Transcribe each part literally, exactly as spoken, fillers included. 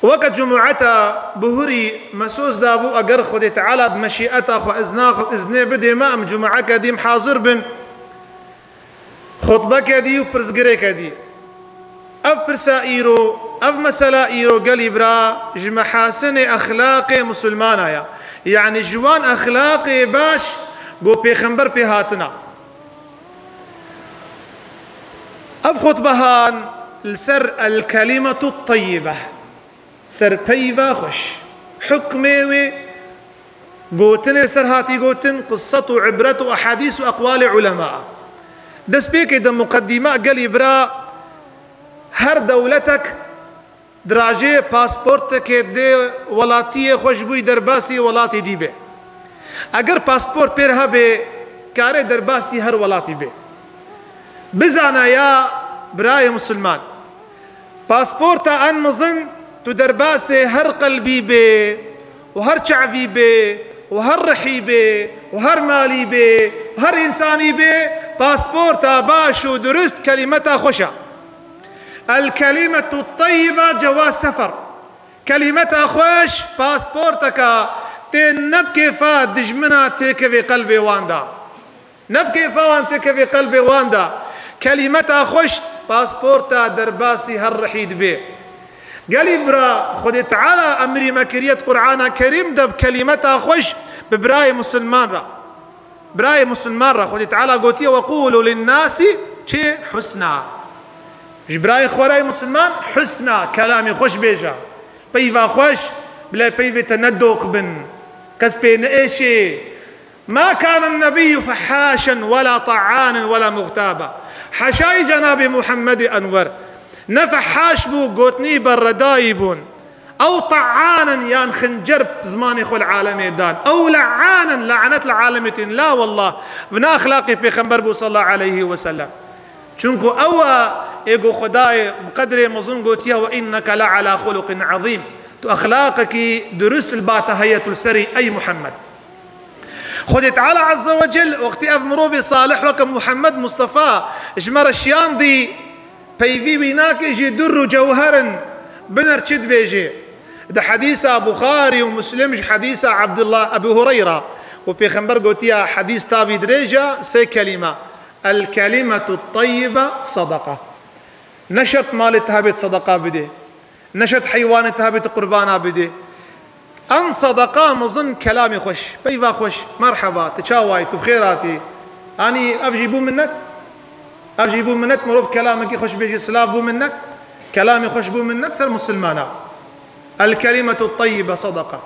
Weke cumueta buhurî me soz dabû, eger Xwedê Teala bi meşîeta xwe, izna xwe, iznê bidê me, em cumueke dî em hazir bin. Xutbeke dî û pirsgirêke dî. Ev pirsa îro, ev mesela îro gelî bira ji mehasinê exlaqê misilmana ya. Yanî ji wan exlaqê baş ku Pêxember pê hatina. Ev xutbehan li ser El-Kelimetu Teyyibe, ser peyva xweş, hukmê wê, gotinê ser hatî gotin, qisset û ibret û ehadîs û eqwalê ulema. Destpêkê de muqedîma gelî bira, her dewletek dirajê pasportekê dê welatiyê xwe ji bo derbasî welatê dî bê. Eger pasport pêr hebe, karê derbasî her welatî bê. Bizane ya birayê misilman, pasporta en mezin tu derbasê her qelbî bê û her çavî bê û her rihî bê û her malî bê û her însanî bê, pasporta baş û durust kelimeta xweş e. El-kelimetu teyyibe cewaz sefer. Kelimeta xweş pasporteka tê ne bi kêfa dijmina têkevê qelbê wan de. Ne bi kêfa wan têkevê qelbê wan de. Kelimeta xweş pasporta derbasî her rihî dibe. Gelî bira, Xwedê Teala emrî me kiriye di Qur'ana Kerîm de bi kelimeta xweş bi birayê misilman re. Birayê misilman re Xwedê Teala gotiye, "Ve qûlû linnâsî" çi husna. Ji birayê xwe re yê misilman husna, kelamê xweş bêje. Peyva xweş, bila peyvê te ne doq bin. Kes pê neêşê. Ma kana nebiyyû fehhâşen wela ta'anen wela muxtaba. Heşayî cenabê Muhemmedê Enwer. Ne fehhâş bû, gotinî berredayî bûn. Ew ta'anen yan xincer bi zimanê xwe li alemê dan. Ew le'anen, lanet li alemê tên. La wallah. Vina exlaqê Pêxember bû sallallahu aleyhi ve sellem. Çunku ew e, ê ku Xwedayê bi qedrê mezin gotiye, "Ve inneke le ala xuluqin azîm." Tu exlaqekî durust li ba te heye tu li serî, ey Muhammed. Xwedê Teala Azze ve Cel, wextî ev mirovê salih weke Muhammed Mustafa ji me re şiyandî, peyvî wî nake jî dur û cewher in, biner çi dibêje. Di hedîsa Buxarî û Muslim ji hedîsa Abdullah Ebu Hureyra û Pêxember gotiye, hedîs tavî dirêj e, sê kelîme. El-kelimetu teyyibe sadaka. Ne şert malê te hebê tu sadaka bidê. Ne şert heywanê te hebê tu qurbana bidê. En sadaka mezin kelamê xweş. Peyva xweş. Merheba. Tu çawa yî? Tu bi xêr hatî. Anî ev jî bû minnet? Ev jî bû minnet, mirov kelamekî xweş bêjî, silav bû minnet. Kelamê xweş bû minnet ser misilmana. El-kelimetu teyyibe sadaka.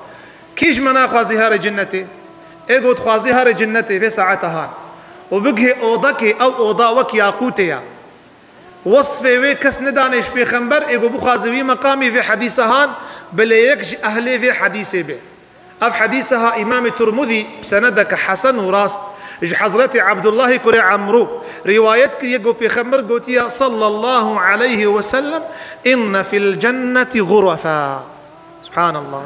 Kî ji me naxwazî here cinnetê? Ê got xwazî here cinnetê vê saeta han. Û bigihê odekê, ew oda wek yaqûtê ye. Wesfê wê kes nidanê ji pêxember, ê got bixwaze wî meqamî vê hedîsa han, bilê yek ji ehlê vê hedîsê bê. Ev hedîsa ha Îmamê Tirmidî bi senedeke hesen û rast ji Hezretî Ebdullahî kurê Emrû rîwayet kiriye, got pêxember gotiye sallallahu aleyhi ve sellem, "Inne fil cenneti ğurefa." Subhanallah.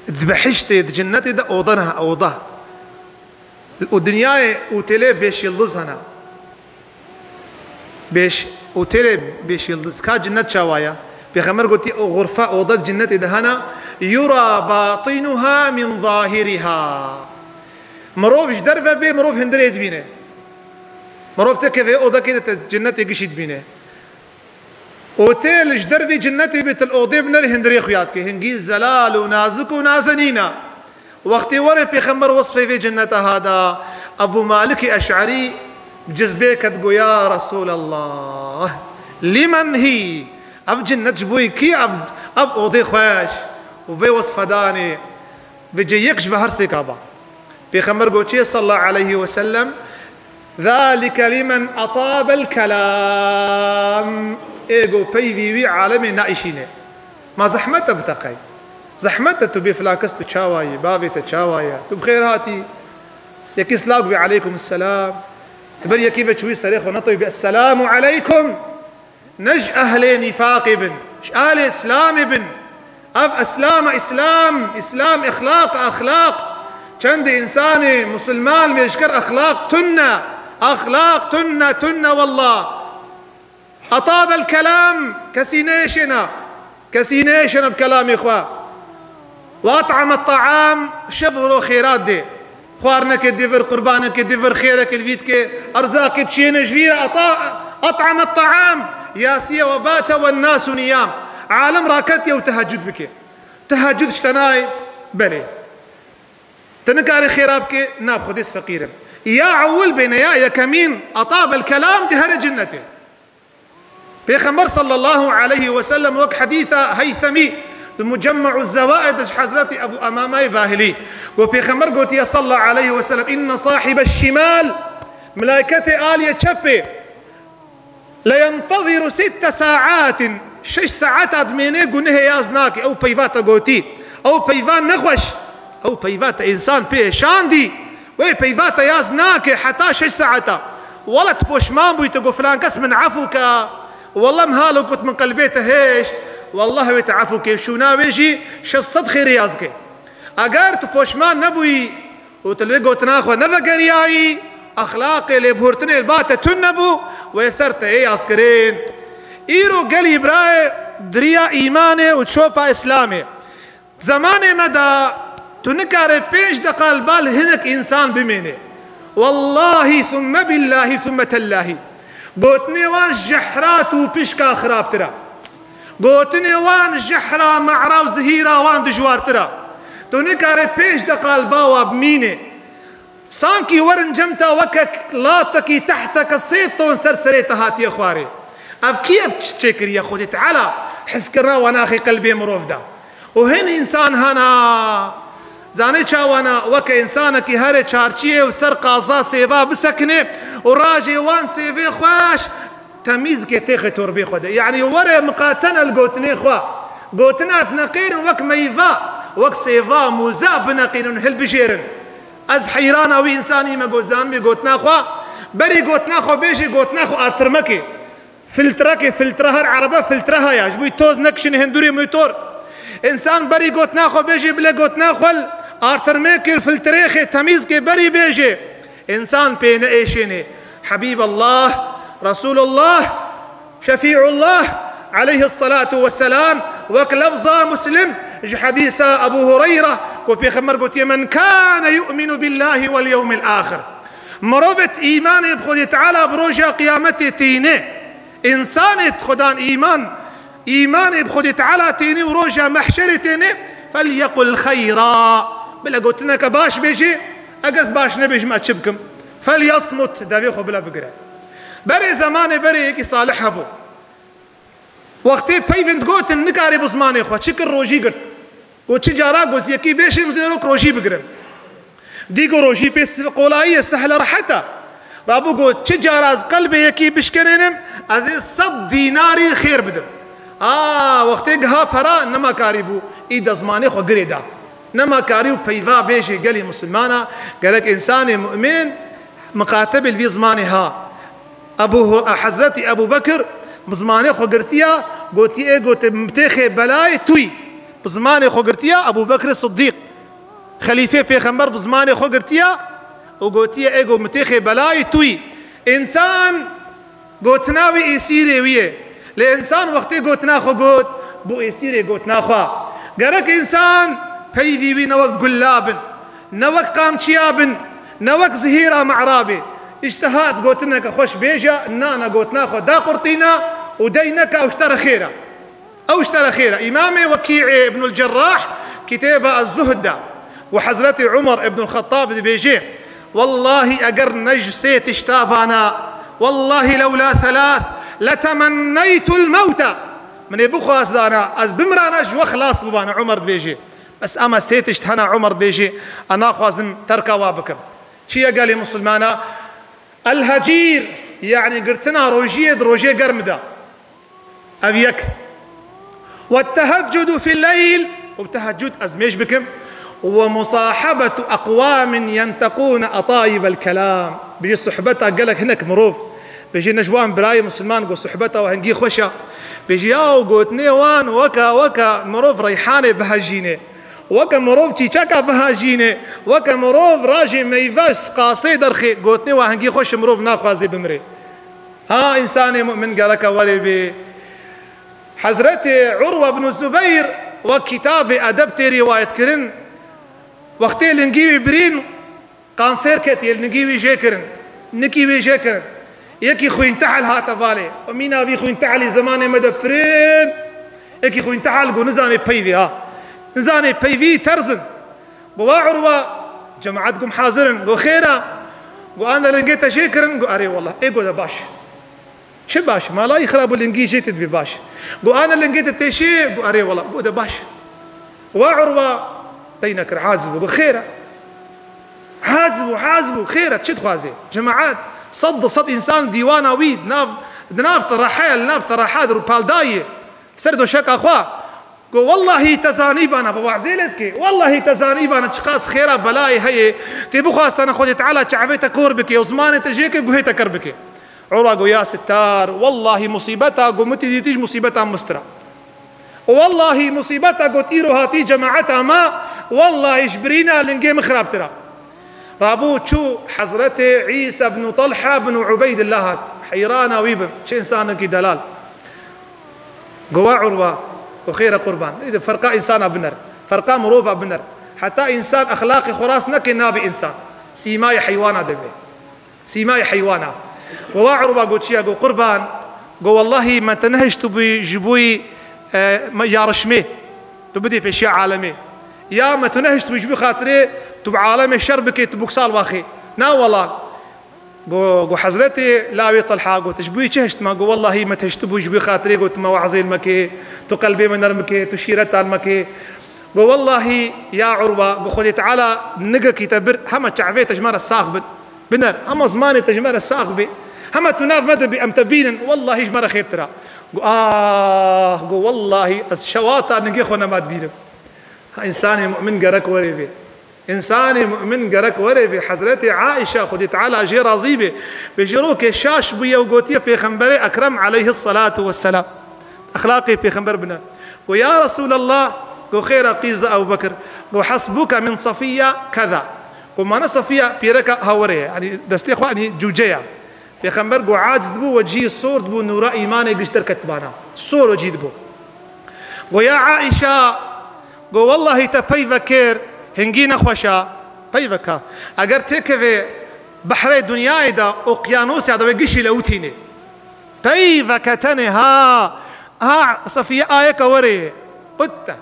Di behiştê, di cinnetê de oda ne, oda. Û dinyayê otêlê beş yildiz hene. Beş, otêlê beş yildiz. Ka cinnet çawa ye? Pêxember gotî, o xurfe, oda cinnetê de hene. Yura batinuha min zahiriha. Mirov ji derve bê, mirov hundirê dibîne. Mirov têkeve odakê de te cinnetê gişî dibîne. Otêl ji dervê cinnetê bê, tu li odê binerî hundirê xuya dike. Hingî zelal û nazik û nazenîn e. Wextê were pêxember wesfê vê cinneta ha da, Ebû Malikê Eş'erî bi cizbê ket, got, "Ya Resûlallah, limen hî? Ev cinnet ji bo kî? Ev, ev odê xweş û vê wesfedanê." Vê cê yek ji ve her sêka ba. Pêxember got çi ye sallallahu aleyhi ve sellem? "Zalike limen atabel kelam." Ê got peyvî wî alemê naîşîne. Ma zehmet e bi te qey? Zehmet e tu bê filan kes tu çawa yî, bavê te çawa ye? Tu bi xêr hatî. Yekî silav bê aleykum selam. Li ber yekî ve çûyî serê xwe netoyî bê esselamu aleykum. Ne ji ehlê nîfaqê bin, ji ehlê Îslamê bin. Ev Îslam e, Îslam, Îslam, îxlaq e, îxlaq. Çendê însanê musulman mêşker îxlaq tune, îxlaq tune, tune wallah. Atabel kelam, kesî nêşêna. Kesî nêşine bi kelamê xwe. Ve at'ame ta'am, şev û ro xêrat dê. Xwarinekê dê vir, qurbanekê dê vir, xêrekê li vî dike, erzaqê biçîne ji vî re, ata-, at'ame ta'am, yasiye ve bate ve nasu niyam. Alem raketiye û tehecud bike. Tehecud ji te nayê? Belê. Tu nikarî xêra bikê? Na, bi Xwedê ez feqîr im. Ya ewil bêne, ya yekemîn, atabel kelam, tu here cinnetê. Pêxember sallallahu aleyhi ve sellem wek hedîsa Heythemî di Mucemme'u Zewaid ji Hezretî Ebu Emameyê Bahilî got, Pêxember gotiye sallallahu aleyhi ve sellem, inne sahibe şimal, melayketê aliyê çepê, le yenteziru sitte saatin, şeş saeta dimêne, gunehê yaz nake. Ew peyva te gotî, ew peyva nexweş, ew peyva te însan pê şandî, wê peyva te yaz nake heta şeş saeta. Wele tu poşman bûyî, tu got, filan kes min efû ke, wele mihalo got min qelbê te hêşt, wele wê te efû ke, şûna wê jî şeş sed xêrê yaz ke. Eger tu poşman nebûyî, û tu li vê gotina xwe nevegeriyayî, exlaqê lêbihurtinê li ba te tune bû, wê ser te ê yazkirin. Îro gelî birayê diriya îmanê û çopa Îslamê. Zemanê me de tu nikarê pênc deqa li ba hinek însan bimênê. Wellahî thumme billahî thumme tellahî. Gotinê wan ji hrat û pişka xirabtir e. Gotinê wan ji hra, me'ra û zihîra wan dijwartir e. Tu nikarê pênc deqa li ba wa bimînê. Sankî werin cem te weke latekî tehteke sê ton ser serê te hatiye xwarê. Ev kî ev çi çêkiriye? Xwedê Teala hizkirina wa naxê qelbê mirov de. Û hin însan hana, zanê çawana, weke însanekî here çarçiyê û ser qaza sêva bisekine û rajê wan sêvê xweş temîz ke têxê torbê xwe de. Yanî were miqatene li gotinê xwe. Gotina dineqînin wek meyva, wek sêva, mûza bineqînin, hilbijêrin. Ez heyrana wî însanî me got, zanibî gotina xwe, berî gotina xwe bêjê, gotina xwe artirmekê. Filtreke, filtre, her erebe filtre heye. Ji bo toz nekişîne hindurê motor. Însan berî gotina xwe bêjê, bile gotina xwe li artirmekê, li filtrêxê temîz ke berî bêjê. Însan pê neêşênê. Hebîballah, Resulullah, Şefîullah, aleyhissalatu vesselam, wek lefza Muslim, ji hedîsa Ebu Hureyre, ku Pêxember gotiye, men kâne yu'minu billahi vel yewmil ahir. Mirovê îmanê bi Xwedê Teala, bi roja qiyametê tîne. Însanê di Xwedan îman, îmanê bi Xwedê Teala têne û roja mehşerê têne, felyekul xeyra. Bila gotineke baş bêjê, eger ez baş nebêjim, ez çi bikim? Felyesmut, devê xwe bila bigire. Berê zemanê berê yekî salih hebû. Wextê peyvên digotin, nikarî bi zimanê xwe, çi kir, rojî girt. Got, çi cara got yekî bêşim zêrok rojî bigirim. Dî got, rojî pê si-, qolayî ye, sehle rehet e. Rabû got, çi cara ez qelbê yekî bişkenênim, ez ê sed dînarî xêr bidim. A, wextê giha pera, nema karî bû, î de zimanê xwe girê da. Nema karî û peyva bêjê gelê misilmana, gerek însanê mu'min miqatebê li vî zimanê ha. Ebu Hu-, Hezretî Ebu Bekir bi zimanê xwe girtiya, gotiye, ê gote, mitêxê belayê tu yî. Bi zimanê xwe girtiya, Ebu Bekir Siddîq, xelîfê pêxember, bi zimanê xwe girtiya û gotiye, ê got, mitêxê belayê tu yî. Însan gotina wî êsîrê wî ye. Lê însan wextê gotina xwe got, bû êsîrê gotina xwe. Gerek însan peyvî wî ne wek gulla bin, ne wek qamçiya bin, ne wek zihîra me'rabê. Îştihat gotineke xweş bêje, nana gotina xwe daqurtîne û dey neke, ew ji te re xêr e. Ew ji te re xêr e. Îmamê Wekî'ê Ibnul Cerrah kitêba Ez-Zuhd de û Hezretî Umar Ibnul Xettab dibêje, wellahî eger ne ji sê tişta bana, wellahî lewla thelath letemenneytul mewte. Min ê bixwazana ez bimrana ji we xilas bibana, Umar dibêje. Bes ama sê tişt hena, Umar dibêje, ez naxwazim terka wa bikim. Çi ye gelê misilmana? El-hecîr, yanî girtina rojiyê di rojê germ de. Ev yek. Ve teheccudu fil leyl, û tehecud ez mêj bikim. Ve musahabetu eqwamin yenteqûne etayibel kelam. Bêjî sohbeta gelek hinek mirov. Bêjî ne ji wan birayê misilman ku sohbeta we hingî xweş e. Bêjî ya û gotinê wan weke, weke mirov reyhanê bihejînê. Weke mirov çîçeka bihejînê. Weke mirov rajê meyve qasê derxê. Gotinê we hingî xweş e, mirov naxwaze bimire. Ha, însanê mu'min gereke werê bê. Hezretê Urwe bin Zubeyr wek kitabê edeb tê rîwayet kirin, wextê lingî wî birîn, kanser ketiye, lingî wî jê kirin, nikî wî jê kirin. Yekî xwîntehel hate balê. Û mîna vî xwîntehelî zemanê me de pirin, yekî xwîntehel got, nizanê peyvê ha. Nizanê peyvî terzin. Got, wa Urwe, cemaet gum hazir in. Got, xêr e? Got, ana lingê te jê kirin? Got, erê wela. Ê, got, de baş. Çi baş? Malayî xirab û lingî jê tê dibê baş. Got, ana lingê te tê şê? Got, erê wela. Got, de baş. Wa Urwe tey nekir, aciz bû. Got, xêr e? Aciz bû, aciz bû. Xêr e, çi dixwazê? Cemaet, sed di sed însan dîwana wî di nav, di nav te reheya, li nav te reha de rûpaldayê. Ser doşeka xwe. Got, wellahî te zanîbana, bi wazê lê dikê. Wellahî te zanîbana çiqas xêra belayê heye. Tê bixwastana Xwedê Teala çavê te kor bike û zimanê te jê ke guhê te ker bike. Urwe got, ya Sittar, wellahî musîbeta got min tê dîtî ji musîbeta min mistira. Û wellahî musîbeta got îro hatî cemaeta me, wellahî ji birîna lingê min xirabtir e. Rabû çû Hezretê Îsa bin Talha bin Ubeydillah hat. Heyrana wî bim. Çi însanekî delal. Got, wa Urwe, got, xêr e qurban. Îdî ferqa însana biner. Ferqa mirova biner. Heta însan exlaqê xwe rast neke, nabe însan. Sîmayê heywana dibe. Sîmayê heywana. Got, wa Urwe, got, çi ye? Got, qurban. Got, wellahî me te nehiştibûyî ji bo, e, me yarişmê. Tu bidê pêşiya alemê. Ya me tu nehiştibûyî ji bo xatirê tu bi alemê şer bikê, tu buksal waxê. Na wela. Got, got, Hezretê lawê Talha, got, ji bo çi hiştime? Got, wellahî me te hiştibû ji bo xatirê, got, tu me wazê li me kê, tu qelbê me nerm bikê, tu şîreta li me kê. Got, wellahî ya Urwe, got, Xwedê Teala nigekî te bir, hema çavê te ji me re sax bin. Biner, hema zimanê te ji me re sax bê. Hema tu nav me de bî, em te bînin, wellahî ji me re xêrtir e. Got, ah, got, wellahî ez şewata nigê xwe nema dibînim. Ha, însanê mu'min gerek were bê. Însanê mu'min gerek were bê. Hezretê Aîşe, Xwedê Teala jê razî bê, bêjî rokê şaş bûye û gotiye Pêxemberê Ekrem aleyhisselatu vesselam. Exlaqê Pêxember bine. Got, ya Resûlallah, got, xêr e qîza Ebu Bekir. Got, hasbuke min Safiye keza. Got, mane Safiye pîreka hawere ye. Yanî destê xwe, yanî cûce ye. Pêxember got, aciz dibû, wecihî sor dibû, nûra îmanê giş derketibana. Sor wecihî dibû. Got, ya Aîşe, got, wellahî te peyvek kir, hingî nexweş e, peyvek e. Eger têkevê behrê dinyayê de, okyanusya de wê gişî lewitînê. Peyveke tenê ha, ha Safiye ayeke were ye. Qutte.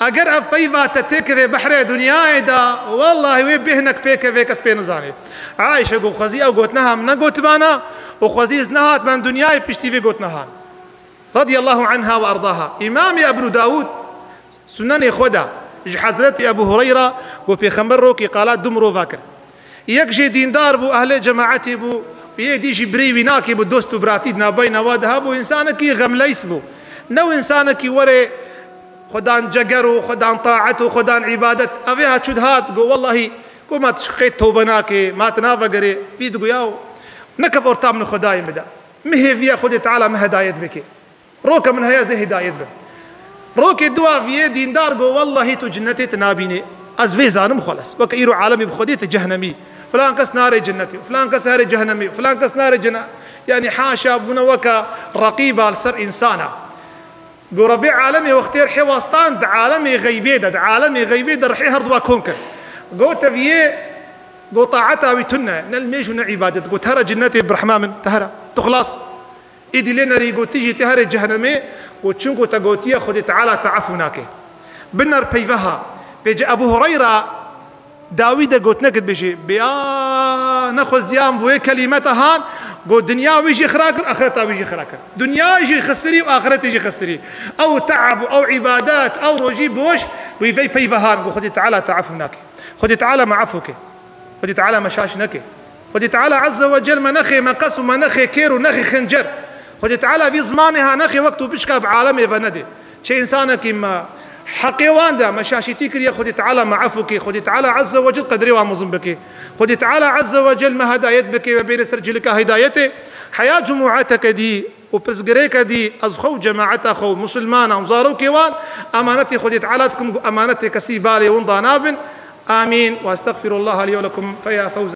Eger ev peyva te têkevê behrê dinyayê de, wellahî wê bêhnek pêkevê kes pê nizanê. Aîşe got, xwezî ew gotineha min negotibana û xwezî ez nehatibam dinyayê piştî vê gotinehan. Radiyallahu anha ve ardaha. Îmamê Ebnû Dawûd Sunenê xwe de ji Hezretî Ebû Hureyra got, Pêxember rokê qala du mirova kir. Yek jê dîndar bû, ehlê cemaetê bû, yê dî jî birê wî nakê bû, dost û biratî di navbeyna wa de hebû, însanekî xemleys bû. Ne wî însanekî were xwedan ceger û xwedan taet û xwedan îbadet. Ev ê ha çû dihat, got, wellahî, got, ma tu ji qey tewbe nakê, ma tu navegerê, vî digo, yaw, nekev orta min û Xwedayê min de. Min hêviya Xwedê Teala min hedayet bike. Roke min heye ez ê hidayet bim. Rokê dua viyê dîndar got, wellahî tu cinnetê tu nabînî. Ez vê zanim xweles. Weke îro alemê bi Xwedê tu cehnemî. Filan kes nare cinnetê, filan kes here cehenemê, filan kes nare cene-, yanî haşa bûne weke reqîba li ser însana. Got, Rebê alemê wextê rihê wastan di alemê xeybê de, di alemê xeybê de rihê her dua kon kir. Got, te viyê, got, taeta wî tune, ne li mêj û ne îbadet. Got, here cinnetê bi rehma min, te here, tu xilas. Îdî lê nerî got, tijî tê herê cehenemê, got, çunku te gotiye Xwedê Teala te efû nake. Biner peyveha. Vêce Ebû Hureyra dawî de gotinekê dibêje, bêya nexweziyam bi wê kelîmeta han, got, dinya wî jî xira kir, axireta wî jî xira kir. Dinya jî xisirî û axiretê jî xisirî. Ew teab û ew îbadet, ew rojî boş, wî vey peyve han, got, Xwedê Teala te efû nake. Xwedê Teala me efû ke. Xwedê Teala me şaş neke. Xwedê Teala Azze ve Cel me nexê meqes û me nexê kêr û nexê xencer. Xwedê Teala vî zimanê ha nexê wek tu bişka bi alemê ve nedê. Çi însanekî me heqê wan de me şaşîtî kiriye, Xwedê Teala me efû kê. Xwedê Teala Azze ve Cel qedrê wan mezin bike. Xwedê Teala Azze ve Cel me hedayet bike, me bêne ser cilika hidayetê. Heya cumueteke dî û pirsgirêke dî ez xwe û cemaeta xwe û misilmanan û zarokê wan emanetê Xwedê Teala dikim ku emanetê kesî balê winda nabin. Amîn. Ve estexfirullaha li ve lekum. Feya fewze.